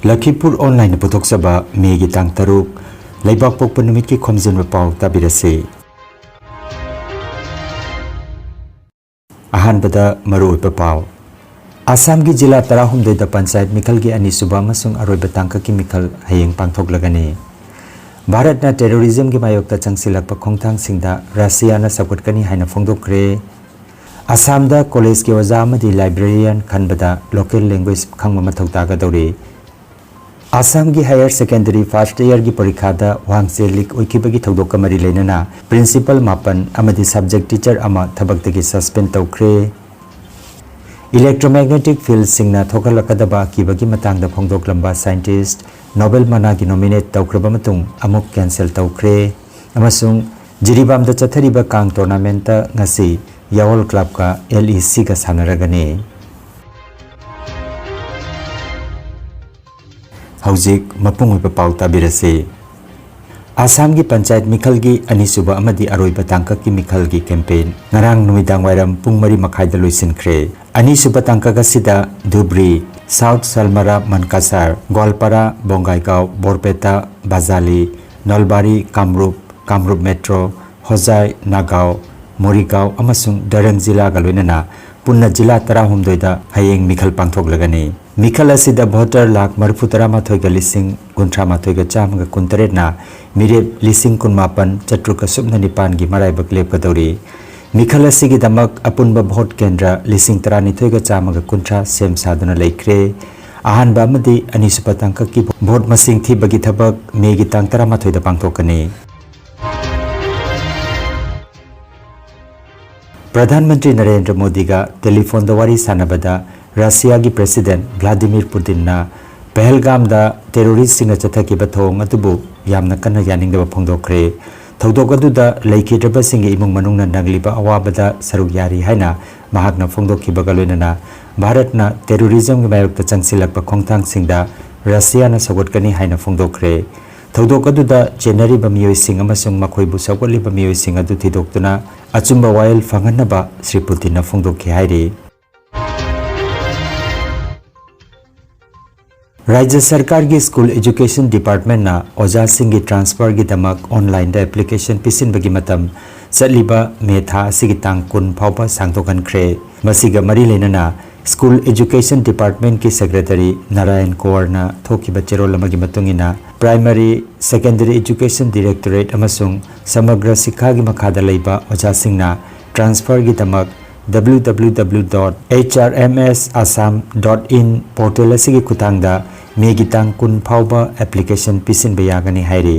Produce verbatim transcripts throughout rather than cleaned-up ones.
ꯂꯈꯤꯄꯨꯔ ꯑꯣꯟꯂꯥꯏꯟꯅ ꯄꯨꯊꯣꯛꯆꯕ ꯃꯦꯒꯤ ꯇꯥꯡ ꯇꯔꯨꯛ, ꯂꯩꯕꯥꯛ ꯄꯣꯛꯄ ꯅꯨꯃꯤꯠꯀꯤ ꯈꯣꯝꯖꯤꯟꯕ ꯄꯥꯎ ꯇꯥꯕꯤꯔꯁꯤ꯫ ꯑꯍꯥꯟꯕꯗ ꯃꯔꯨꯑꯣꯏꯕ ꯄꯥꯎ꯫ ꯑꯁꯥꯝꯒꯤ ꯖꯤꯂꯥ ꯇꯔꯥꯍꯨꯝꯗꯣꯏꯗ ꯄꯟꯆꯥꯌꯠ ꯃꯤꯈꯜꯒꯤ ꯑꯅꯤꯁꯨꯕ ꯑꯃꯁꯨꯡ ꯑꯔꯣꯏꯕ ꯇꯥꯡꯀꯛꯀꯤ ꯃꯤꯈꯜ ꯍꯌꯦꯡ ꯄꯥꯡꯊꯣꯛꯂꯒꯅꯤ꯫ ꯚꯥꯔꯠꯅ ꯇꯦꯔꯣꯔꯤꯖꯝꯒꯤ ꯃꯥꯌꯣꯛꯇ ꯆꯪꯁꯤꯜꯂꯛꯄ ꯈꯣꯡꯊꯥꯡꯁꯤꯡꯗ ꯔꯁꯤꯌꯥꯅ ꯁꯧꯒꯠꯀꯅꯤ ꯍꯥꯏꯅ ꯐꯣꯡꯗꯣꯛꯈ꯭ꯔꯦ꯫ ꯑꯁꯥꯝꯗ ꯀꯣꯂꯦꯖꯀꯤ ꯑꯣꯖꯥ ꯑꯃꯗꯤ ꯂꯥꯏꯕ꯭ꯔꯦꯔꯤꯌꯥꯟ ꯈꯟꯕꯗ ꯂꯣꯀꯦꯜ ꯂꯦꯡꯒ꯭ꯋꯦꯖ ꯈꯪꯕ ꯃꯊꯧ ꯇꯥꯒꯗꯧꯔꯤ꯫ ꯑꯁꯥꯝꯒꯤ ꯍꯥꯌꯔ ꯁꯦꯀꯦꯟꯗꯔꯤ ꯐꯥꯔꯁꯠ ꯏꯌꯔꯒꯤ ꯄꯔꯤꯈꯥꯗ ꯋꯥꯡꯆꯦ ꯂꯤꯛ ꯑꯣꯏꯈꯤꯕꯒꯤ ꯊꯧꯗꯣꯛꯀ ꯃꯔꯤ ꯂꯩꯅꯅ ꯄ꯭ꯔꯤꯟꯁꯤꯄꯜ ꯃꯥꯄꯟ ꯑꯃꯗꯤ ꯁꯕꯖꯦꯛ ꯇꯤꯆꯔ ꯑꯃ ꯊꯕꯛꯇꯒꯤ ꯁꯁꯄꯦꯟ ꯇꯧꯈ꯭ꯔꯦ꯫ ꯏꯂꯦꯛꯇ꯭ꯔꯣꯃꯦꯒꯅꯦꯇꯤꯛ ꯐꯤꯜꯁꯤꯡꯅ ꯊꯣꯛꯍꯜꯂꯛꯀꯗꯕ ꯑꯀꯤꯕꯒꯤ ꯃꯇꯥꯡꯗ ꯐꯣꯡꯗꯣꯛꯂꯝꯕ ꯁꯥꯏꯟꯇꯤꯁꯠ ꯅꯣꯕꯦꯜ ꯃꯅꯥꯒꯤ ꯅꯣꯃꯤꯅꯦꯠ ꯇꯧꯈ꯭ꯔꯕ ꯃꯇꯨꯡ ꯑꯃꯨꯛ ꯀꯦꯟꯁꯦꯜ ꯇꯧꯈ꯭ꯔꯦ꯫ ꯑꯃꯁꯨꯡ ꯖꯤꯔꯤꯕꯥꯝꯗ ꯆꯠꯊꯔꯤꯕ ꯀꯥꯡ ꯇꯣꯔꯅꯥꯃꯦꯟꯠꯇ ꯉꯁꯤ ꯌꯥꯋꯜ ꯀ꯭ꯂꯕꯀ ꯑꯦꯜ ꯏ ꯁꯤꯒ ꯁꯥꯟꯅꯔꯒꯅꯤ꯫ ꯍꯧꯖꯤꯛ ꯃꯄꯨꯡ ꯑꯣꯏꯕ ꯄꯥꯎ ꯇꯥꯕꯤꯔꯁꯤ꯫ ꯑꯁꯥꯝꯒꯤ ꯄꯟꯆꯥꯌꯠ ꯃꯤꯈꯜꯒꯤ ꯑꯅꯤꯁꯨꯕ ꯑꯃꯗꯤ ꯑꯔꯣꯏꯕ ꯇꯥꯡꯀꯛꯀꯤ ꯃꯤꯈꯜꯒꯤ ꯀꯦꯝꯄꯦꯟ ꯉꯔꯥꯡ ꯅꯨꯃꯤꯗꯥꯡ ꯋꯥꯏꯔꯝ ꯄꯨꯡ ꯃꯔꯤ ꯃꯈꯥꯏꯗ ꯂꯣꯏꯁꯤꯟꯈ꯭ꯔꯦ꯫ ꯑꯅꯤꯁꯨꯕ ꯇꯥꯡꯀꯛ ꯑꯁꯤꯗ ꯙꯨꯕ꯭ꯔꯤ, ꯁꯥꯎꯠ ꯁꯜꯃꯔꯥ ꯃꯟꯀꯥꯁꯥꯔ, ꯒꯣꯜꯄꯥꯔꯥ, ꯕꯣꯡꯒꯥꯏꯒꯥꯎ, ꯕꯣꯔꯄꯦꯇꯥ, ꯕꯖꯥꯂꯤ, ꯅꯣꯜꯕꯥꯔꯤ, ꯀꯥꯝꯔꯨꯞ, ꯀꯥꯝꯔꯨꯞ ꯃꯦꯇ꯭ꯔꯣ, ꯍꯣꯖꯥꯏ, ꯅꯥꯒꯥꯎ, ꯃꯣꯔꯤꯒꯥꯎ ꯑꯃꯁꯨꯡ ꯗꯔꯪ ꯖꯤꯂꯥꯒ ꯂꯣꯏꯅꯅ ꯄꯨꯟꯅ ꯖꯤꯂꯥ ꯇꯔꯥꯍꯨꯝꯗꯣꯏꯗ ꯍꯌꯦꯡ ꯃꯤꯈꯜ ꯄꯥꯡꯊꯣꯛꯂꯒꯅꯤ꯫ ꯃꯤꯈꯜ ꯑꯁꯤꯗ ꯚꯣꯇꯔ ꯂꯥꯈ ꯃꯔꯤꯐꯨ ꯇꯔꯥꯃꯥꯊꯣꯏꯒ ꯂꯤꯁꯤꯡ ꯀꯨꯟꯊ꯭ꯔꯥ ꯃꯥꯊꯣꯏꯒ ꯆꯥꯝꯃꯒ ꯀꯨꯟꯇꯔꯦꯠꯅ ꯃꯤꯔꯦꯞ ꯂꯤꯁꯤꯡ ꯀꯨꯟꯃꯥꯄꯟ ꯆꯥꯇ꯭ꯔꯨꯛꯀ ꯁꯨꯞꯅ ꯅꯤꯄꯥꯟꯒꯤ ꯃꯔꯥꯏꯕꯛ ꯂꯦꯞꯀꯗꯧꯔꯤ꯫ ꯃꯤꯈꯜ ꯑꯁꯤꯒꯤꯗꯃꯛ ꯑꯄꯨꯟꯕ ꯚꯣꯠ ꯀꯦꯟꯗ꯭ꯔ ꯂꯤꯁꯤꯡ ꯇꯔꯥꯅꯤꯊꯣꯏꯒ ꯆꯥꯝꯃꯒ ꯀꯨꯟꯊ꯭ꯔꯥ ꯁꯦꯝ ꯁꯥꯗꯨꯅ ꯂꯩꯈ꯭ꯔꯦ꯫ ꯑꯍꯥꯟꯕ ꯑꯃꯗꯤ ꯑꯅꯤꯁꯨꯕ ꯇꯥꯡꯀꯛꯀꯤ ꯚꯣꯠ ꯃꯁꯤꯡ ꯊꯤꯕꯒꯤ ꯊꯕꯛ ꯃꯦꯒꯤ ꯇꯥꯡ ꯇꯔꯥꯃꯥꯊꯣꯏꯗ ꯄꯥꯡꯊꯣꯛꯀꯅꯤ꯫ ꯄ꯭ꯔꯙꯥꯟ ꯃꯟꯇ꯭ꯔꯤ ꯅꯔꯦꯟꯗ꯭ꯔ ꯃꯣꯗꯤꯒ ꯇꯦꯂꯤꯐꯣꯟꯗ ꯋꯥꯔꯤ ꯁꯥꯟꯅꯕꯗ ꯔꯁꯤꯌꯥꯒꯤ ꯄ꯭ꯔꯦꯁꯤꯗꯦꯟꯠ ꯚ꯭ꯂꯥꯗꯤꯃꯤꯔ ꯄꯨꯇꯤꯟꯅ ꯄꯍꯜꯒꯥꯝꯗ ꯇꯦꯔꯣꯔꯤꯁ꯭ꯠꯁꯤꯡꯅ ꯆꯠꯊꯈꯤꯕ ꯊꯧꯑꯣꯡ ꯑꯗꯨꯕꯨ ꯌꯥꯝꯅ ꯀꯟꯅ ꯌꯥꯅꯤꯡꯗꯕ ꯐꯣꯡꯗꯣꯛꯈ꯭ꯔꯦ꯫ ꯊꯧꯗꯣꯛ ꯑꯗꯨꯗ ꯂꯩꯈꯤꯗ꯭ꯔꯕꯁꯤꯡꯒꯤ ꯏꯃꯨꯡ ꯃꯅꯨꯡꯅ ꯅꯪꯂꯤꯕ ꯑꯋꯥꯕꯗ ꯁꯔꯨꯛ ꯌꯥꯔꯤ ꯍꯥꯏꯅ ꯃꯍꯥꯛꯅ ꯐꯣꯡꯗꯣꯛꯈꯤꯕꯒ ꯂꯣꯏꯅꯅ ꯚꯥꯔꯠꯅ ꯇꯦꯔꯣꯔꯤꯖꯝꯒꯤ ꯃꯥꯌꯣꯛꯇ ꯆꯪꯁꯤꯜꯂꯛꯄ ꯈꯣꯡꯊꯥꯡꯁꯤꯡꯗ ꯔꯁꯤꯌꯥꯅ ꯁꯧꯒꯠꯀꯅꯤ ꯍꯥꯏꯅ ꯐꯣꯡꯗꯣꯛꯈ꯭ꯔꯦ꯫ ꯊꯧꯗꯣꯛ ꯑꯗꯨꯗ ꯆꯦꯟꯅꯔꯤꯕ ꯃꯤꯑꯣꯏꯁꯤꯡ ꯑꯃꯁꯨꯡ ꯃꯈꯣꯏꯕꯨ ꯁꯧꯒꯠꯂꯤꯕ ꯃꯤꯑꯣꯏꯁꯤꯡ ꯑꯗꯨ ꯊꯤꯗꯣꯛꯇꯨꯅ ꯑꯆꯨꯝꯕ ꯋꯥꯌꯦꯜ ꯐꯪꯍꯟꯅꯕ ꯁ꯭ꯔꯤ ꯄꯨꯇꯤꯟꯅ ꯐꯣꯡꯗꯣꯛꯈꯤ ꯍꯥꯏꯔꯤ꯫ ꯔꯥꯖ꯭ꯌ ꯁꯔꯀꯥꯔꯒꯤ ꯁ꯭ꯀꯨꯜ ꯑꯦꯖꯨꯀꯦꯁꯟ ꯗꯤꯄꯥꯔꯠꯃꯦꯟꯠꯅ ꯑꯣꯖꯥꯁꯤꯡꯒꯤ ꯇ꯭ꯔꯥꯟꯁꯐꯔꯒꯤ ꯗꯃꯛ ꯑꯣꯟꯂꯥꯏꯟꯗ ꯑꯦꯄ꯭ꯂꯤꯀꯦꯁꯟ ꯄꯤꯁꯤꯟꯕꯒꯤ ꯃꯇꯝ ꯆꯠꯂꯤꯕ ꯃꯦ ꯊꯥ ꯑꯁꯤꯒꯤ ꯇꯥꯡ ꯀꯨꯟ ꯐꯥꯎꯕ ꯁꯥꯡꯗꯣꯛꯍꯟꯈ꯭ꯔꯦ꯫ ꯃꯁꯤꯒ ꯃꯔꯤ ꯂꯩꯅꯅ ꯁ꯭ꯀꯨꯜ ꯑꯦꯖꯨꯀꯦꯁꯟ ꯗꯤꯄꯥꯔꯠꯃꯦꯟꯠꯀꯤ ꯁꯦꯀ꯭ꯔꯦꯇꯔꯤ ꯅꯥꯔꯥꯌꯟ ꯀꯣꯔꯅ ꯊꯣꯛꯈꯤꯕ ꯆꯦꯔꯣꯜ ꯑꯃꯒꯤ ꯃꯇꯨꯡ ꯏꯟꯅ, ꯄ꯭ꯔꯥꯏꯃꯔꯤ, ꯁꯦꯀꯦꯟꯗꯔꯤ ꯑꯦꯖꯨꯀꯦꯁꯟ ꯗꯤꯔꯦꯛꯇꯣꯔꯦꯠ ꯑꯃꯁꯨꯡ ꯁꯃꯒ꯭ꯔ ꯁꯤꯛꯈꯥꯒꯤ ꯃꯈꯥꯗ ꯂꯩꯕ ꯑꯣꯖꯥꯁꯤꯡꯅ ꯇ꯭ꯔꯥꯟꯁꯐꯔꯒꯤ ꯗꯃꯛ W W W dot H R M S Assam dot in portal ꯑꯁꯤꯒꯤ ꯈꯨꯠꯊꯥꯡꯗ ꯃꯦꯒꯤ ꯇꯥꯡ ꯀꯨꯟ ꯐꯥꯎꯕ ꯑꯦꯄ꯭ꯂꯤꯀꯦꯁꯟ ꯄꯤꯁꯤꯟꯕ ꯌꯥꯒꯅꯤ ꯍꯥꯏꯔꯤ꯫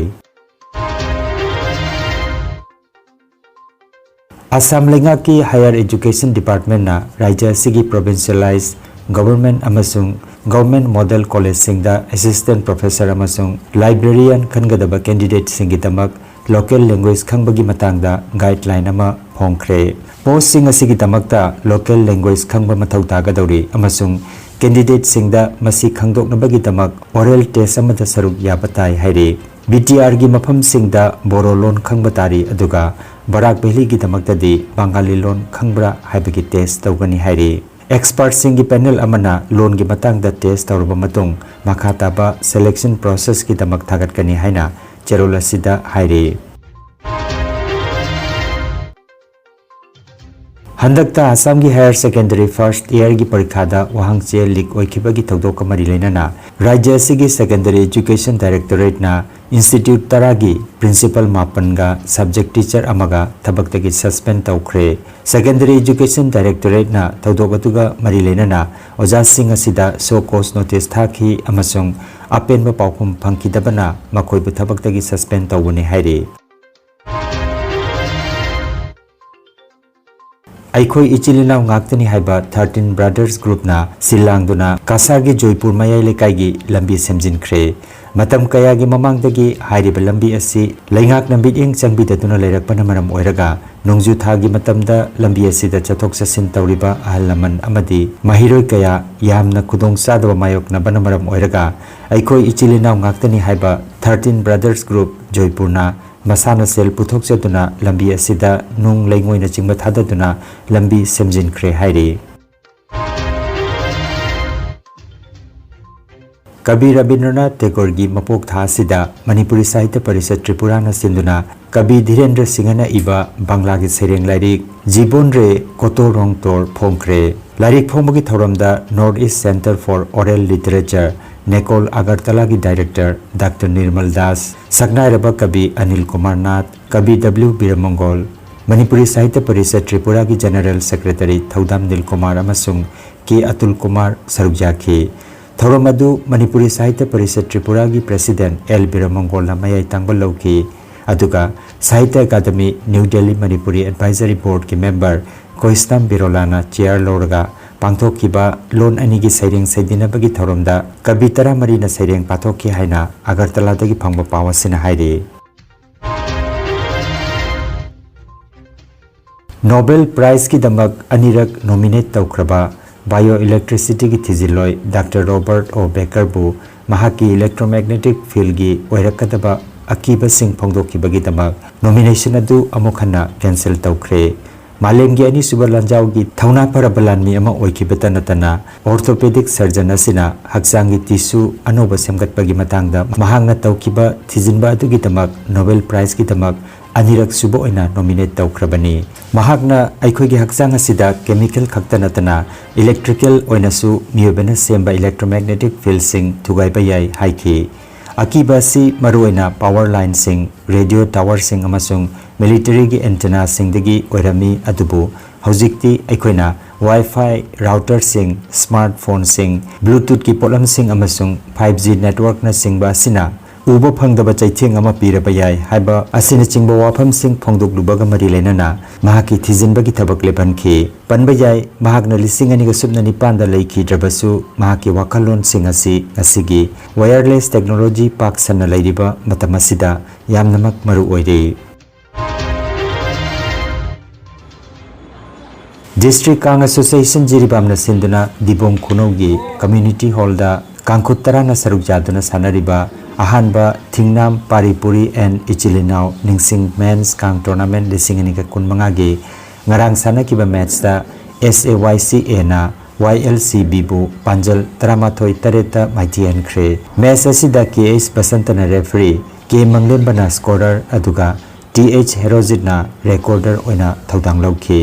ꯑꯁꯥꯝ ꯂꯩꯉꯥꯛꯀꯤ ꯍꯥꯌꯔ ꯑꯦꯖꯨꯀꯦꯁꯟ ꯗꯤꯄꯥꯔꯠꯃꯦꯟꯠꯅ ꯔꯥꯖ꯭ꯌ ꯑꯁꯤꯒꯤ ꯄ꯭ꯔꯣꯚꯤꯟꯁꯤꯌꯦꯂꯥꯏꯖ ꯒꯚꯔꯟꯃꯦꯟꯠ ꯑꯃꯁꯨꯡ ꯒꯚꯔꯟꯃꯦꯟꯠ ꯃꯣꯗꯦꯜ ꯀꯣꯂꯦꯖꯁꯤꯡꯗ ꯑꯦꯁꯤꯁꯇꯦꯟꯠ ꯄ꯭ꯔꯣꯐꯦꯁꯔ ꯑꯃꯁꯨꯡ ꯂꯥꯏꯕ꯭ꯔꯦꯔꯤꯌꯟ ꯈꯟꯒꯗꯕ ꯀꯦꯟꯗꯤꯗꯦꯠꯁꯤꯡꯒꯤꯗꯃꯛ ꯂꯣꯀꯦꯜ ꯂꯦꯡꯒ꯭ꯋꯦꯖ ꯈꯪꯕꯒꯤ ꯃꯇꯥꯡꯗ ꯒꯥꯏꯗꯂꯥꯏꯟ ꯑꯃ ꯐꯣꯡꯈ꯭ꯔꯦ꯫ ꯄꯣꯁꯁꯤꯡ ꯑꯁꯤꯒꯤꯗꯃꯛꯇ ꯂꯣꯀꯦꯜ ꯂꯦꯡꯒ꯭ꯋꯦꯖ ꯈꯪꯕ ꯃꯊꯧ ꯇꯥꯒꯗꯧꯔꯤ ꯑꯃꯁꯨꯡ ꯀꯦꯟꯗꯤꯗꯦꯠꯁꯤꯡꯗ ꯃꯁꯤ ꯈꯪꯗꯣꯛꯅꯕꯒꯤꯗꯃꯛ ꯑꯣꯔꯦꯜ ꯇꯦꯁ ꯑꯃꯗ ꯁꯔꯨꯛ ꯌꯥꯕ ꯇꯥꯏ ꯍꯥꯏꯔꯤ꯫ ꯕꯤ ꯇꯤ ꯑꯥꯔꯒꯤ ꯃꯐꯝꯁꯤꯡꯗ ꯕꯣꯔꯣ ꯂꯣꯟ ꯈꯪꯕ ꯇꯥꯔꯤ, ꯑꯗꯨꯒ ꯕꯔꯥꯛ ꯚꯦꯂꯤꯒꯤꯗꯃꯛꯇꯗꯤ ꯕꯪꯒꯥꯂꯤ ꯂꯣꯟ ꯈꯪꯕ꯭ꯔꯥ ꯍꯥꯏꯕꯒꯤ ꯇꯦꯁ ꯇꯧꯒꯅꯤ ꯍꯥꯏꯔꯤ꯫ ꯑꯦꯛꯁꯄꯔꯠꯁꯤꯡꯒꯤ ꯄꯦꯅꯦꯜ ꯑꯃꯅ ꯂꯣꯟꯒꯤ ꯃꯇꯥꯡꯗ ꯇꯦꯁ ꯇꯧꯔꯕ ꯃꯇꯨꯡ, ꯃꯈꯥ ꯇꯥꯕ ꯁꯦꯂꯦꯛꯁꯟ ꯄ꯭ꯔꯣꯁꯦꯁꯀꯤꯗꯃꯛ ꯊꯥꯒꯠꯀꯅꯤ ꯍꯥꯏꯅ ꯆꯦꯔꯣꯜ ꯑꯁꯤꯗ ꯍꯥꯏꯔꯤ꯫ ꯍꯟꯗꯛꯇ ꯑꯁꯥꯝꯒꯤ ꯍꯥꯌꯔ ꯁꯦꯀꯦꯟꯗꯔꯤ ꯐꯥꯔꯁꯠ ꯏꯌꯔꯒꯤ ꯄꯔꯤꯈꯥꯗ ꯋꯥꯍꯪꯆꯦ ꯂꯤꯛ ꯑꯣꯏꯈꯤꯕꯒꯤ ꯊꯧꯗꯣꯛꯀ ꯃꯔꯤ ꯂꯩꯅꯅ ꯔꯥꯖ꯭ꯌ ꯑꯁꯤꯒꯤ ꯁꯦꯀꯦꯟꯗꯔꯤ ꯑꯦꯖꯨꯀꯦꯁꯟ ꯗꯥꯏꯔꯦꯛꯇꯣꯔꯦꯠꯅ ꯏꯟꯁꯇꯤꯇ꯭ꯌꯨꯠ ꯇꯔꯥꯒꯤ ꯄ꯭ꯔꯤꯟꯁꯤꯄꯜ ꯃꯥꯄꯟꯒ ꯁꯕꯖꯦꯛ ꯇꯤꯆꯔ ꯑꯃꯒ ꯊꯕꯛꯇꯒꯤ ꯁꯁꯄꯦꯟ ꯇꯧꯈ꯭ꯔꯦ꯫ ꯁꯦꯀꯦꯟꯗꯔꯤ ꯑꯦꯖꯨꯀꯦꯁꯟ ꯗꯥꯏꯔꯦꯛꯇꯣꯔꯦꯠꯅ ꯊꯧꯗꯣꯛ ꯑꯗꯨꯒ ꯃꯔꯤ ꯂꯩꯅꯅ ꯑꯣꯖꯥꯁꯤꯡ ꯑꯁꯤꯗ ꯁꯣ ꯀꯣꯖ ꯅꯣꯇꯤꯁ ꯊꯥꯈꯤ ꯑꯃꯁꯨꯡ ꯑꯄꯦꯟꯕ ꯄꯥꯎꯈꯨꯝ ꯐꯪꯈꯤꯗꯕꯅ ꯃꯈꯣꯏꯕꯨ ꯊꯕꯛꯇꯒꯤ ꯁꯁꯄꯦꯟ ꯇꯧꯕꯅꯤ ꯍꯥꯏꯔꯤ꯫ ꯑꯩꯈꯣꯏ ꯏꯆꯤꯜ ꯏꯅꯥꯎ ꯉꯥꯛꯇꯅꯤ ꯍꯥꯏꯕ ꯊꯥꯔꯇꯤꯟ ꯕ꯭ꯔꯗꯔꯁ ꯒ꯭ꯔꯨꯞꯅ ꯁꯤꯜ ꯂꯥꯡꯗꯨꯅ ꯀꯁꯥꯔꯒꯤ ꯖꯣꯏꯄꯨꯔ ꯃꯌꯥꯏ ꯂꯩꯀꯥꯏꯒꯤ ꯂꯝꯕꯤ ꯁꯦꯝꯖꯤꯟꯈ꯭ꯔꯦ꯫ ꯃꯇꯝ ꯀꯌꯥꯒꯤ ꯃꯃꯥꯡꯗꯒꯤ ꯍꯥꯏꯔꯤꯕ ꯂꯝꯕꯤ ꯑꯁꯤ ꯂꯩꯉꯥꯛꯅ ꯃꯤꯠꯌꯦꯡ ꯆꯪꯕꯤꯗꯗꯨꯅ ꯂꯩꯔꯛꯄꯅ ꯃꯔꯝ ꯑꯣꯏꯔꯒ, ꯅꯣꯡꯖꯨ ꯊꯥꯒꯤ ꯃꯇꯝꯗ ꯂꯝꯕꯤ ꯑꯁꯤꯗ ꯆꯠꯊꯣꯛ ꯆꯠꯁꯤꯟ ꯇꯧꯔꯤꯕ ꯑꯍꯜ ꯂꯃꯟ ꯑꯃꯗꯤ ꯃꯍꯩꯔꯣꯏ ꯀꯌꯥ ꯌꯥꯝꯅ ꯈꯨꯗꯣꯡ ꯆꯥꯗꯕ ꯃꯥꯌꯣꯛꯅꯕꯅ ꯃꯔꯝ ꯑꯣꯏꯔꯒ, ꯑꯩꯈꯣꯏ ꯏꯆꯤꯜ ꯏꯅꯥꯎ ꯉꯥꯛꯇꯅꯤ ꯍꯥꯏꯕ ꯊꯥꯔꯇꯤꯟ ꯕ꯭ꯔꯗꯔꯁ ꯒ꯭ꯔꯨꯞ ꯖꯣꯏꯄꯨꯔꯅ ꯃꯁꯥꯅ ꯁꯦꯜ ꯄꯨꯊꯣꯛꯆꯗꯨꯅ ꯂꯝꯕꯤ ꯑꯁꯤꯗ ꯅꯨꯡ ꯂꯩꯉꯣꯏꯅꯆꯤꯡꯕ ꯊꯥꯗꯗꯨꯅ ꯂꯝꯕꯤ ꯁꯦꯝꯖꯤꯟꯈ꯭ꯔꯦ ꯍꯥꯏꯔꯤ꯫ ꯀꯕꯤ ꯔꯕꯤꯟꯗ꯭ꯔꯅꯥꯊ ꯇꯦꯒꯣꯔꯒꯤ ꯃꯄꯣꯛ ꯊꯥ ꯑꯁꯤꯗ ꯃꯅꯤꯄꯨꯔꯤ ꯁꯥꯍꯤꯇ꯭ꯌ ꯄꯔꯤꯁꯠ ꯇ꯭ꯔꯤꯄꯨꯔꯥꯅ ꯁꯤꯟꯗꯨꯅ ꯀꯕꯤ ꯙꯤꯔꯦꯟꯗ꯭ꯔ ꯁꯤꯡꯍꯅ ꯏꯕ ꯕꯪꯂꯥꯒꯤ ꯁꯩꯔꯦꯡ ꯂꯥꯏꯔꯤꯛ ꯖꯤꯕꯣꯟ ꯔꯦ ꯀꯣꯇꯣ ꯔꯣꯡꯇꯣꯔ ꯐꯣꯡꯈ꯭ꯔꯦ꯫ ꯂꯥꯏꯔꯤꯛ ꯐꯣꯡꯕꯒꯤ ꯊꯧꯔꯝꯗ North East Centre for Oral Literature, ꯅꯦꯀꯣꯜ ꯑꯒꯔꯇꯂꯥꯒꯤ ꯗꯥꯏꯔꯦꯛꯇꯔ ꯗꯥꯛꯇꯔ ꯅꯤꯔꯃꯜ ꯗꯥꯁ, ꯁꯛꯅꯥꯏꯔꯕ ꯀꯕꯤ ꯑꯅꯤꯜ ꯀꯨꯃꯥꯔ ꯅꯥꯊ, ꯀꯕꯤ ꯗꯕ꯭ꯂꯤꯎ ꯕꯤꯔꯃꯪꯒꯣꯜ, ꯃꯅꯤꯄꯨꯔꯤ ꯁꯥꯍꯤꯇ꯭ꯌ ꯄꯔꯤꯁꯠ ꯇ꯭ꯔꯤꯄꯨꯔꯥꯒꯤ ꯖꯦꯅꯔꯦꯜ ꯁꯦꯀ꯭ꯔꯦꯇꯔꯤ ꯊꯧꯗꯥꯝ ꯅꯤꯜ ꯀꯨꯃꯥꯔ ꯑꯃꯁꯨꯡ ꯀꯦ ꯑꯇꯨꯜ ꯀꯨꯃꯥꯔ ꯁꯔꯨꯛ ꯌꯥꯈꯤ꯫ ꯊꯧꯔꯝ ꯑꯗꯨ ꯃꯅꯤꯄꯨꯔꯤ ꯁꯥꯍꯤꯇ꯭ꯌ ꯄꯔꯤꯁꯠ ꯇ꯭ꯔꯤꯄꯨꯔꯥꯒꯤ ꯄ꯭ꯔꯦꯁꯤꯗꯦꯟꯠ ꯑꯦꯜ ꯕꯤꯔꯃꯪꯒꯣꯜꯅ ꯃꯌꯥꯏ ꯇꯥꯡꯕ ꯂꯧꯈꯤ, ꯑꯗꯨꯒ ꯁꯥꯍꯤꯇ꯭ꯌ ꯑꯦꯀꯥꯗꯃꯤ ꯅ꯭ꯌꯨ ꯗꯦꯜꯂꯤ ꯃꯅꯤꯄꯨꯔꯤ ꯑꯦꯗꯚꯥꯏꯖꯔꯤ ꯕꯣꯔꯗꯀꯤ ꯃꯦꯝꯕꯔ ꯀꯣꯏꯁꯇꯥꯝ ꯕꯤꯔꯣꯂꯥꯅ ꯆꯤꯌꯥꯔ ꯂꯧꯔꯒ ꯄꯥꯡꯊꯣꯛꯈꯤꯕ ꯂꯣꯟ ꯑꯅꯤꯒꯤ ꯁꯩꯔꯦꯡ ꯁꯩꯗꯤꯟꯅꯕꯒꯤ ꯊꯧꯔꯝꯗ ꯀꯕꯤ ꯇꯔꯥꯃꯔꯤꯅ ꯁꯩꯔꯦꯡ ꯄꯥꯊꯣꯛꯈꯤ ꯍꯥꯏꯅ ꯑꯒꯔꯇꯂꯥꯗꯒꯤ ꯐꯪꯕ ꯄꯥꯎ ꯑꯁꯤꯅ ꯍꯥꯏꯔꯤ꯫ ꯅꯣꯕꯦꯜ ꯄ꯭ꯔꯥꯏꯖꯀꯤꯗꯃꯛ ꯑꯅꯤꯔꯛ ꯅꯣꯃꯤꯅꯦꯠ ꯇꯧꯈ꯭ꯔꯕ ꯕꯥꯏꯑꯣ ꯏꯂꯦꯛꯇ꯭ꯔꯤꯁꯤꯇꯤꯒꯤ ꯊꯤꯖꯤꯜꯂꯣꯏ ꯗꯥꯛꯇꯔ ꯔꯣꯕꯔꯠ ꯑꯣ ꯕꯦꯀꯔꯕꯨ ꯃꯍꯥꯛꯀꯤ ꯏꯂꯦꯛꯇ꯭ꯔꯣꯃꯦꯒꯅꯦꯇꯤꯛ ꯐꯤꯜꯒꯤ ꯑꯣꯏꯔꯛꯀꯗꯕ ꯑꯀꯤꯕꯁꯤꯡ ꯐꯣꯡꯗꯣꯛꯈꯤꯕꯒꯤꯗꯃꯛ ꯅꯣꯃꯤꯅꯦꯁꯟ ꯑꯗꯨ ꯑꯃꯨꯛ ꯍꯟꯅ ꯀꯦꯟꯁꯦꯜ ꯇꯧꯈ꯭ꯔꯦ꯫ ꯃꯥꯂꯦꯝꯒꯤ ꯑꯅꯤꯁꯨꯕ ꯂꯥꯟꯖꯥꯎꯒꯤ ꯊꯧꯅꯥ ꯐꯔꯕ ꯂꯥꯟꯃꯤ ꯑꯃ ꯑꯣꯏꯈꯤꯕꯇ ꯅꯠꯇꯅ, ꯑꯣꯔꯊꯣꯄꯦꯗꯤꯛ ꯁꯔꯖꯟ ꯑꯁꯤꯅ ꯍꯛꯆꯥꯡꯒꯤ ꯇꯤꯁꯨ ꯑꯅꯧꯕ ꯁꯦꯝꯒꯠꯄꯒꯤ ꯃꯇꯥꯡꯗ ꯃꯍꯥꯛꯅ ꯇꯧꯈꯤꯕ ꯊꯤꯖꯤꯟꯕ ꯑꯗꯨꯒꯤꯗꯃꯛ ꯅꯣꯕꯦꯜ ꯄ꯭ꯔꯥꯏꯖꯀꯤꯗꯃꯛ ꯑꯅꯤꯔꯛ ꯁꯨꯕ ꯑꯣꯏꯅ ꯅꯣꯃꯤꯅꯦꯠ ꯇꯧꯈ꯭ꯔꯕꯅꯤ꯫ ꯃꯍꯥꯛꯅ ꯑꯩꯈꯣꯏꯒꯤ ꯍꯛꯆꯥꯡ ꯑꯁꯤꯗ ꯀꯦꯃꯤꯀꯦꯜ ꯈꯛꯇ ꯅꯠꯇꯅ ꯏꯂꯦꯛꯇ꯭ꯔꯤꯀꯦꯜ ꯑꯣꯏꯅꯁꯨ ꯃꯤꯑꯣꯏꯕꯅ ꯁꯦꯝꯕ ꯏꯂꯦꯛꯇ꯭ꯔꯣꯃꯦꯒꯅꯦꯇꯤꯛ ꯐꯤꯜꯁꯤꯡ ꯊꯨꯒꯥꯏꯕ ꯌꯥꯏ ꯍꯥꯏꯈꯤ꯫ ꯑꯀꯤꯕ ꯑꯁꯤ ꯃꯔꯨꯑꯣꯏꯅ ꯄꯥꯋꯔ ꯂꯥꯏꯟꯁꯤꯡ, ꯔꯦꯗꯤꯑꯣ ꯇꯥꯋꯔꯁꯤꯡ ꯑꯃꯁꯨꯡ ꯃꯤꯂꯤꯇꯔꯤꯒꯤ ꯑꯦꯟꯇꯦꯅꯥꯁꯤꯡꯗꯒꯤ ꯑꯣꯏꯔꯝꯃꯤ, ꯑꯗꯨꯕꯨ ꯍꯧꯖꯤꯛꯇꯤ ꯑꯩꯈꯣꯏꯅ ꯋꯥꯏꯐꯥꯏ, ꯔꯥꯎꯇꯔꯁꯤꯡ, ꯁ꯭ꯃꯥꯔꯠ ꯐꯣꯟꯁꯤꯡ, ꯕ꯭ꯂꯨꯇꯨꯠꯀꯤ ꯄꯣꯠꯂꯝꯁꯤꯡ ꯑꯃꯁꯨꯡ ꯐꯥꯏꯚ ꯖꯤ ꯅꯦꯠꯋꯥꯔꯛꯅꯆꯤꯡꯕ ꯑꯁꯤꯅ ꯎꯕ ꯐꯪꯗꯕ ꯆꯩꯊꯦꯡ ꯑꯃ ꯄꯤꯔꯕ ꯌꯥꯏ ꯍꯥꯏꯕ ꯑꯁꯤꯅꯆꯤꯡꯕ ꯋꯥꯐꯝꯁꯤꯡ ꯐꯣꯡꯗꯣꯛꯂꯨꯕꯒ ꯃꯔꯤ ꯂꯩꯅꯅ ꯃꯍꯥꯛꯀꯤ ꯊꯤꯖꯤꯟꯕꯒꯤ ꯊꯕꯛ ꯂꯦꯞꯍꯟꯈꯤ꯫ ꯄꯟꯕ ꯌꯥꯏ, ꯃꯍꯥꯛꯅ ꯂꯤꯁꯤꯡ ꯑꯅꯤꯒ ꯁꯨꯞꯅ ꯅꯤꯄꯥꯟꯗ ꯂꯩꯈꯤꯗ꯭ꯔꯕꯁꯨ, ꯃꯍꯥꯛꯀꯤ ꯋꯥꯈꯜꯂꯣꯟꯁꯤꯡ ꯑꯁꯤ ꯉꯁꯤꯒꯤ ꯋꯥꯌꯔꯂꯦꯁ ꯇꯦꯛꯅꯣꯂꯣꯖꯤ ꯄꯥꯛ ꯁꯟꯅ ꯂꯩꯔꯤꯕ ꯃꯇꯝ ꯑꯁꯤꯗ ꯌꯥꯝꯅꯃꯛ ꯃꯔꯨ ꯑꯣꯏꯔꯤ꯫ ꯗꯤꯁꯇ꯭ꯔꯤꯛ ꯀꯥꯡ ꯑꯦꯁꯣꯁꯤꯌꯦꯁꯟ ꯖꯤꯔꯤꯕꯥꯝꯅ ꯁꯤꯟꯗꯨꯅ ꯗꯤꯕꯣꯡ ꯈꯨꯅꯧꯒꯤ ꯀꯝꯃ꯭ꯌꯨꯅꯤꯇꯤ ꯍꯣꯜꯗ ꯀꯥꯡꯈꯨꯠ ꯇꯔꯥꯅ ꯁꯔꯨꯛ ꯌꯥꯗꯨꯅ ꯁꯥꯟꯅꯔꯤꯕ ꯑꯍꯥꯟꯕ ꯊꯤꯡꯅꯥꯝ ꯄꯥꯔꯤ ꯄꯨꯔꯤ ꯑꯦꯟ ꯏꯆꯤꯜ ꯏꯅꯥꯎ ꯅꯤꯡꯁꯤꯡ ꯃꯦꯟꯁ ꯀꯥꯡ ꯇꯣꯔꯅꯥꯃꯦꯟ ꯂꯤꯁꯤꯡ ꯑꯅꯤꯒ ꯀꯨꯟꯃꯉꯥꯒꯤ ꯉꯔꯥꯡ ꯁꯥꯟꯅꯈꯤꯕ ꯃꯦꯠꯁꯇ ꯑꯦꯁ ꯑꯦ ꯋꯥꯏ ꯁꯤ ꯑꯦꯅ ꯋꯥꯏ ꯑꯦꯜ ꯁꯤ ꯕꯤꯕꯨ ꯄꯥꯟꯖꯜ ꯇꯔꯥꯃꯥꯊꯣꯏ ꯇꯔꯦꯠꯇ ꯃꯥꯏꯊꯤꯍꯟꯈ꯭ꯔꯦ꯫ ꯃꯦꯆ ꯑꯁꯤꯗ ꯀꯦ ꯑꯩꯆ ꯕꯁꯟꯇꯅ ꯔꯦꯐ꯭ꯔꯤ, ꯀꯦ ꯃꯪꯂꯦꯝꯕꯅ ꯁ꯭ꯀꯣꯔꯔ, ꯑꯗꯨꯒ ꯇꯤ ꯑꯩꯆ ꯍꯦꯔꯣꯖꯤꯠꯅ ꯔꯦꯀꯣꯔꯗꯔ ꯑꯣꯏꯅ ꯊꯧꯗꯥꯡ ꯂꯧꯈꯤ꯫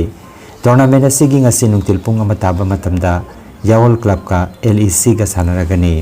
ꯇꯣꯔꯅꯥꯃꯦꯟ ꯑꯁꯤꯒꯤ ꯉꯁꯤ ꯅꯨꯡꯊꯤꯜ ꯄꯨꯡ ꯑꯃ ꯇꯥꯕ ꯃꯇꯝꯗ ꯌꯥꯋꯜ ꯀ꯭ꯂꯕꯀ ꯑꯦꯜ ꯏ ꯁꯤꯒ ꯁꯥꯟꯅꯔꯒꯅꯤ꯫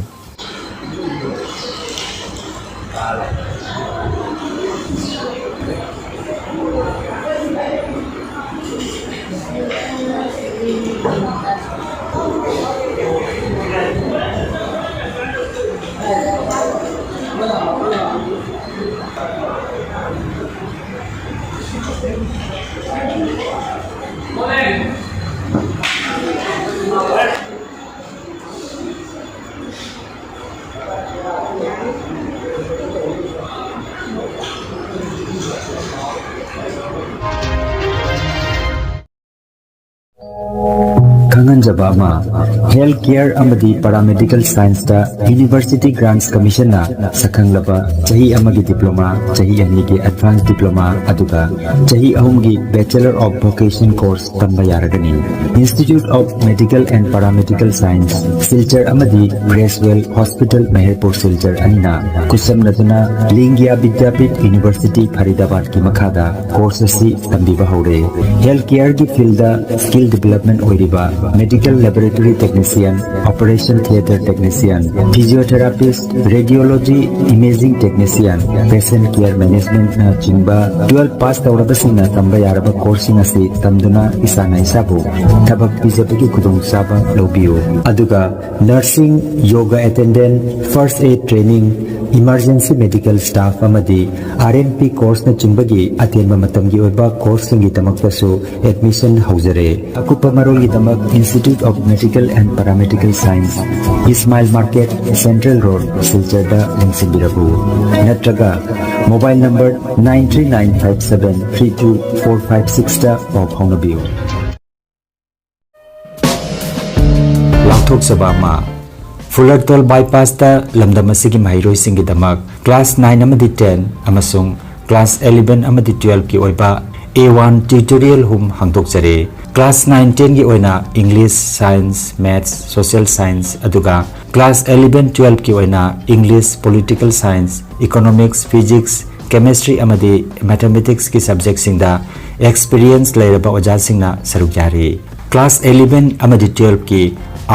ꯈꯪꯍꯟꯖꯕ ꯑꯃ, ꯍꯦꯜꯊ ꯀꯦꯌꯔ ꯑꯃꯗꯤ ꯄꯦꯔꯥꯃꯦꯗꯤꯀꯦꯜ ꯁꯥꯏꯟꯁꯇ ꯌꯨꯅꯤꯚꯔꯁꯤꯇꯤ ꯒ꯭ꯔꯥꯟꯠꯁ ꯀꯃꯤꯁꯟꯅ ꯁꯛꯈꯪꯂꯕ ꯆꯍꯤ ꯑꯃꯒꯤ ꯗꯤꯄ꯭ꯂꯣꯃꯥ, ꯆꯍꯤ ꯑꯅꯤꯒꯤ ꯑꯦꯗꯚꯥꯟꯁ ꯗꯤꯄ꯭ꯂꯣꯃꯥ, ꯑꯗꯨꯒ ꯆꯍꯤ ꯑꯍꯨꯝꯒꯤ Bachelor of Vocation course ꯇꯝꯕ ꯌꯥꯔꯒꯅꯤ꯫ Institute of Medical and Paramedical Science, Silchar ꯑꯃꯗꯤ ꯒ꯭ꯔꯦꯁꯋꯦꯜ ꯍꯣꯁꯄꯤꯇꯥꯜ, ꯃꯦꯍꯔꯄꯨꯔ, ꯁꯤꯜꯆꯔ ꯑꯅꯤꯅ ꯈꯨꯠꯁꯝꯅꯗꯨꯅ ꯂꯤꯡꯒ꯭ꯌꯥ ꯕꯤꯗ꯭ꯌꯥꯄꯤꯊ ꯌꯨꯅꯤꯚꯔꯁꯤꯇꯤ ꯐꯔꯤꯗꯥꯕꯥꯗꯀꯤ ꯃꯈꯥꯗ ꯀꯣꯔꯁ ꯑꯁꯤ ꯇꯝꯕꯤꯕ ꯍꯧꯔꯦ꯫ ꯍꯦꯜꯊ ꯀꯦꯌꯔꯒꯤ ꯐꯤꯜꯗ ꯁ꯭ꯀꯤꯜ ꯗꯤꯚꯦꯂꯞꯃꯦꯟ ꯑꯣꯏꯔꯤꯕ medical laboratory technician, operation theatre technician, physiotherapist, radiology, imaging technician, patient care ꯃꯦꯅꯦꯖꯃꯦꯟꯠꯅꯆꯤꯡꯕ ꯇꯨꯋꯦꯜꯐ ꯄꯥꯁ ꯇꯧꯔꯕꯁꯤꯡꯅ ꯇꯝꯕ ꯌꯥꯔꯕ ꯀꯣꯔꯁꯁꯤꯡ ꯑꯁꯤ ꯇꯝꯗꯨꯅ ꯏꯁꯥꯅ ꯏꯁꯥꯕꯨ ꯊꯕꯛ ꯄꯤꯖꯕꯒꯤ ꯈꯨꯗꯣꯡꯆꯥꯕ ꯂꯧꯕꯤꯌꯨ꯫ ꯑꯗꯨꯒ nursing, yoga attendant, first aid training, emergency medical staff ꯑꯃꯗꯤ ꯑꯥꯔ ꯑꯦꯟ ꯄꯤ ꯀꯣꯔꯁꯅꯆꯤꯡꯕꯒꯤ ꯑꯇꯦꯟꯕ ꯃꯇꯝꯒꯤ ꯑꯣꯏꯕ ꯀꯣꯔꯁꯁꯤꯡꯒꯤꯗꯃꯛꯇꯁꯨ ꯑꯦꯗꯃꯤꯁꯟ ꯍꯧꯖꯔꯦ꯫ ꯑꯀꯨꯞꯄ ꯃꯔꯣꯜꯒꯤꯗꯃꯛ Institute of Medical and Paramedical Science, Ismail market, central road, ꯁꯤꯜꯆꯔꯗ ꯂꯦꯡꯁꯤꯟꯕꯤꯔꯛꯎ꯫ ꯅꯠꯇ꯭ꯔꯒ mobile number nine three nine five seven three two four five sixꯇ ꯄꯥꯎ ꯐꯥꯎꯅꯕꯤꯌꯨ꯫ ꯂꯥꯎꯊꯣꯛꯆꯕ ꯑꯃ, ꯐꯨꯂꯔꯇꯣꯜ ꯕꯥꯏꯄꯥꯁꯇ ꯂꯝꯗꯝ ꯑꯁꯤꯒꯤ ꯃꯍꯩꯔꯣꯏꯁꯤꯡꯒꯤꯗꯃꯛ ꯀ꯭ꯂꯥꯁ ꯅꯥꯏꯟ ꯑꯃꯗꯤ ꯇꯦꯟ ꯑꯃꯁꯨꯡ ꯀ꯭ꯂꯥꯁ ꯑꯦꯂꯦꯚꯦꯟ ꯑꯃꯗꯤ ꯇꯨꯋꯦꯜꯐꯀꯤ ꯑꯣꯏꯕ ꯑꯦ ꯋꯥꯟ ꯇ꯭ꯌꯨꯇꯣꯔꯤꯌꯦꯜ ꯔꯨꯝ ꯍꯥꯡꯗꯣꯛꯆꯔꯦ꯫ Class nine ten ꯒꯤ ꯑꯣꯏꯅ English, Science, Maths, Social Science, ꯑꯗꯨꯒ Class eleven twelve ꯀꯤ ꯑꯣꯏꯅ English, Political Science, Economics, Physics, Chemistry ꯑꯃꯗꯤ Mathematics ꯀꯤ subject ꯁꯤꯡꯗ experience ꯂꯩꯔꯕ ꯑꯣꯖꯥꯁꯤꯡꯅ ꯁꯔꯨꯛ ꯌꯥꯔꯤ꯫ Class eleven ꯑꯃꯗꯤ twelve ꯀꯤ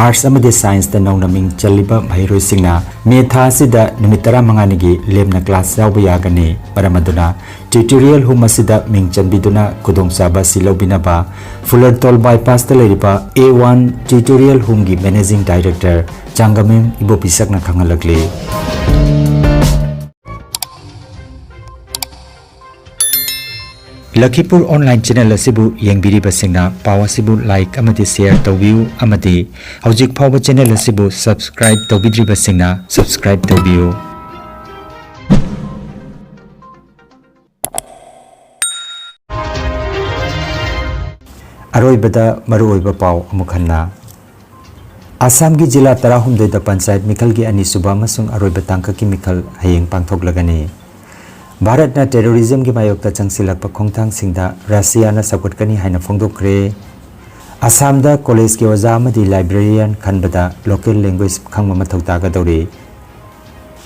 Arts ꯑꯃꯗꯤ Science ꯇ ꯅꯧꯅ ꯃꯤꯡ ꯆꯜꯂꯤꯕ ꯃꯍꯩꯔꯣꯏꯁꯤꯡꯅ May ꯊꯥ ꯑꯁꯤꯗ ꯅꯨꯃꯤꯠ ꯇꯔꯥꯃꯉꯥꯅꯤꯒꯤ ꯂꯦꯝꯅ class ꯌꯥꯎꯕ ꯌꯥꯒꯅꯤ꯫ ꯃꯔꯝ ꯑꯗꯨꯅ tutorial home ꯑꯁꯤꯗ ꯃꯤꯡ ꯆꯟꯕꯤꯗꯨꯅ ꯈꯨꯗꯣꯡꯆꯥꯕ ꯑꯁꯤ ꯂꯧꯕꯤꯅꯕ ꯐꯨꯂꯔꯇꯣꯜ bypass ꯇ ꯂꯩꯔꯤꯕ A one tutorial home ꯒꯤ Managing Director ꯆꯥꯡꯒꯃꯌꯨꯝ ꯏꯕꯣꯄꯤꯁꯛꯅ ꯈꯪꯍꯜꯂꯛꯂꯤ꯫ ꯂꯈꯤꯄꯨꯔ online channel ꯑꯁꯤꯕꯨ ꯌꯦꯡꯕꯤꯔꯤꯕꯁꯤꯡꯅ ꯄꯥꯎ ꯑꯁꯤꯕꯨ like ꯑꯃꯗꯤ share ꯇꯧꯕꯤꯌꯨ ꯑꯃꯗꯤ ꯍꯧꯖꯤꯛ ꯐꯥꯎꯕ channel ꯑꯁꯤꯕꯨ subscribe ꯇꯧꯕꯤꯗ꯭ꯔꯤꯕꯁꯤꯡꯅ subscribe ꯇꯧꯕꯤꯌꯨ꯫ ꯑꯔꯣꯏꯕꯗ ꯃꯔꯨꯑꯣꯏꯕ ꯄꯥꯎ ꯑꯃꯨꯛ ꯍꯟꯅ꯫ ꯑꯁꯥꯝꯒꯤ ꯖꯤꯂꯥ ꯇꯔꯥꯍꯨꯝꯗꯣꯏꯗ ꯄꯟꯆꯥꯌꯠ ꯃꯤꯈꯜꯒꯤ ꯑꯅꯤꯁꯨꯕ ꯑꯃꯁꯨꯡ ꯑꯔꯣꯏꯕ ꯇꯥꯡꯀꯛꯀꯤ ꯃꯤꯈꯜ ꯍꯌꯦꯡ ꯄꯥꯡꯊꯣꯛꯂꯒꯅꯤ꯫ ꯚꯥꯔꯠꯅ terrorism ꯒꯤ ꯃꯥꯌꯣꯛꯇ ꯆꯪꯁꯤꯜꯂꯛꯄ ꯈꯣꯡꯊꯥꯡꯁꯤꯡꯗ ꯔꯁꯤꯌꯥꯅ ꯁꯧꯒꯠꯀꯅꯤ ꯍꯥꯏꯅ ꯐꯣꯡꯗꯣꯛꯈ꯭ꯔꯦ꯫ ꯑꯁꯥꯝꯗ college ꯀꯤ ꯑꯣꯖꯥ ꯑꯃꯗꯤ librarian ꯈꯟꯕꯗ local language ꯈꯪꯕ ꯃꯊꯧ ꯇꯥꯒꯗꯧꯔꯤ꯫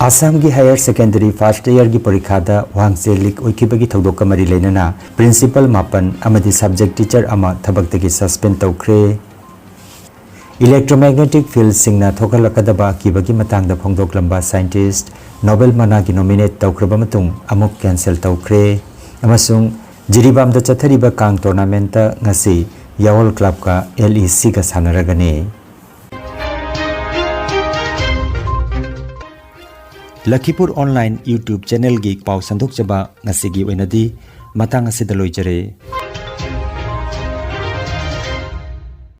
ꯑꯁꯥꯝꯒꯤ higher secondary first year ꯒꯤ ꯄꯔꯤꯈꯥꯗ ꯋꯥꯡꯆꯦ leak ꯑꯣꯏꯈꯤꯕꯒꯤ ꯊꯧꯗꯣꯛꯀ ꯃꯔꯤ ꯂꯩꯅꯅ principal ꯃꯥꯄꯟ ꯑꯃꯗꯤ subject teacher ꯑꯃ ꯊꯕꯛꯇꯒꯤ suspend ꯇꯧꯈ꯭ꯔꯦ꯫ Electromagnetic field ꯁꯤꯡꯅ ꯊꯣꯛꯍꯜꯂꯛꯀꯗꯕ ꯑꯀꯤꯕꯒꯤ ꯃꯇꯥꯡꯗ ꯐꯣꯡꯗꯣꯛꯂꯝꯕ scientist Nobel ꯃꯅꯥꯒꯤ nominate ꯇꯧꯈ꯭ꯔꯕ ꯃꯇꯨꯡ ꯑꯃꯨꯛ cancel ꯇꯧꯈ꯭ꯔꯦ꯫ ꯑꯃꯁꯨꯡ ꯖꯤꯔꯤꯕꯥꯝꯗ ꯆꯠꯊꯔꯤꯕ ꯀꯥꯡ tournament ꯇ ꯉꯁꯤ ꯌꯥꯋꯜ club ꯀ LEC ꯒ ꯁꯥꯟꯅꯔꯒꯅꯤ꯫ ꯂꯈꯤꯄꯨꯔ online YouTube channel ꯒꯤ ꯄꯥꯎ ꯁꯟꯗꯣꯛꯆꯕ ꯉꯁꯤꯒꯤ ꯑꯣꯏꯅꯗꯤ ꯃꯇꯥꯡ ꯑꯁꯤꯗ ꯂꯣꯏꯖꯔꯦ꯫